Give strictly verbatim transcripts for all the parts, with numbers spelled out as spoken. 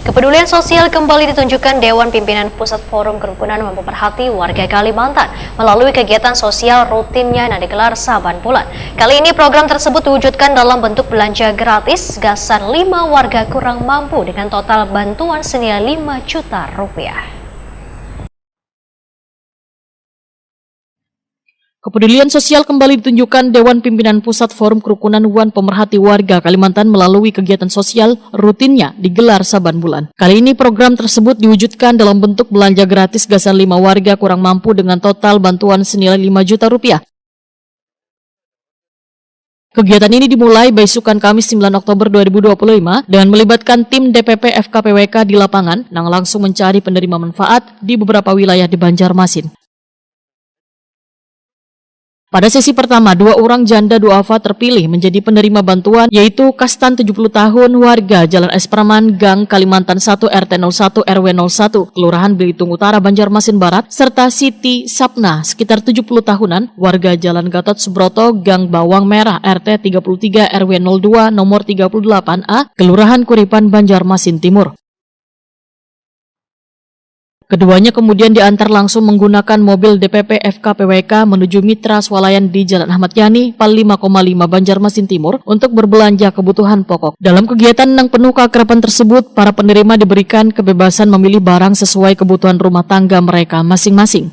Kepedulian sosial kembali ditunjukkan Dewan Pimpinan Pusat Forum Kerukunan Mampu Merhati Warga Kalimantan melalui kegiatan sosial rutinnya yang digelar saban bulan. Kali ini program tersebut diwujudkan dalam bentuk belanja gratis gasan lima warga kurang mampu dengan total bantuan senilai lima juta rupiah. Kepedulian sosial kembali ditunjukkan Dewan Pimpinan Pusat Forum Kerukunan wan Pemerhati Warga Kalimantan melalui kegiatan sosial rutinnya digelar saban bulan. Kali ini program tersebut diwujudkan dalam bentuk belanja gratis gasan lima warga kurang mampu dengan total bantuan senilai lima juta rupiah. Kegiatan ini dimulai baisukan Kamis sembilan Oktober dua ribu dua puluh lima dengan melibatkan tim D P P F K P W K di lapangan nang langsung mencari penerima manfaat di beberapa wilayah di Banjarmasin. Pada sesi pertama, dua orang janda duafa terpilih menjadi penerima bantuan, yaitu Kastan tujuh puluh tahun, warga Jalan Espraman, Gang Kalimantan satu, R T nol satu, R W nol satu, Kelurahan Belitung Utara, Banjarmasin Barat, serta Siti Sapna, sekitar tujuh puluh tahunan, warga Jalan Gatot Subroto, Gang Bawang Merah, R T tiga puluh tiga, R W nol dua, nomor tiga puluh delapan A, Kelurahan Kuripan, Banjarmasin Timur. Keduanya kemudian diantar langsung menggunakan mobil D P P F K P W K menuju Mitra Swalayan di Jalan Ahmad Yani, Pal lima koma lima, Banjarmasin Timur, untuk berbelanja kebutuhan pokok. Dalam kegiatan nang penuh keakraban tersebut, para penerima diberikan kebebasan memilih barang sesuai kebutuhan rumah tangga mereka masing-masing.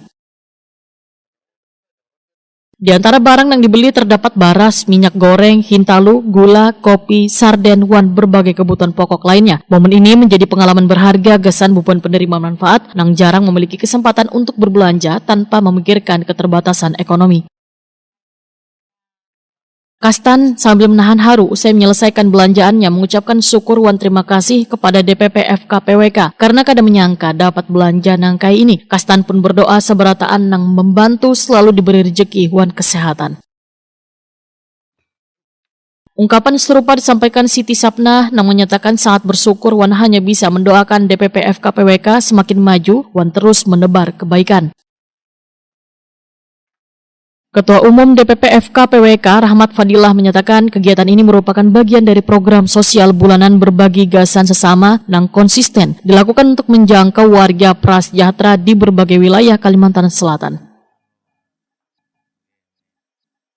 Di antara barang yang dibeli terdapat baras, minyak goreng, hintalu, gula, kopi, sarden, wan berbagai kebutuhan pokok lainnya. Momen ini menjadi pengalaman berharga gasan bubuhan penerima manfaat nang jarang memiliki kesempatan untuk berbelanja tanpa memikirkan keterbatasan ekonomi. Kastan sambil menahan haru usai menyelesaikan belanjaannya mengucapkan syukur wan terima kasih kepada D P P F K P W K karena kada menyangka dapat belanja nang kaya ini. Kastan pun berdoa sabarataan nang membantu selalu diberi rezeki wan kesehatan. Ungkapan serupa disampaikan Siti Sapna nang menyatakan sangat bersyukur wan hanya bisa mendoakan D P P F K P W K semakin maju wan terus menebar kebaikan. Ketua Umum D P P F K P W K, Rahmat Fadilah, menyatakan kegiatan ini merupakan bagian dari program sosial bulanan berbagi gasan sesama nang konsisten dilakukan untuk menjangkau warga prasejahtera di berbagai wilayah Kalimantan Selatan.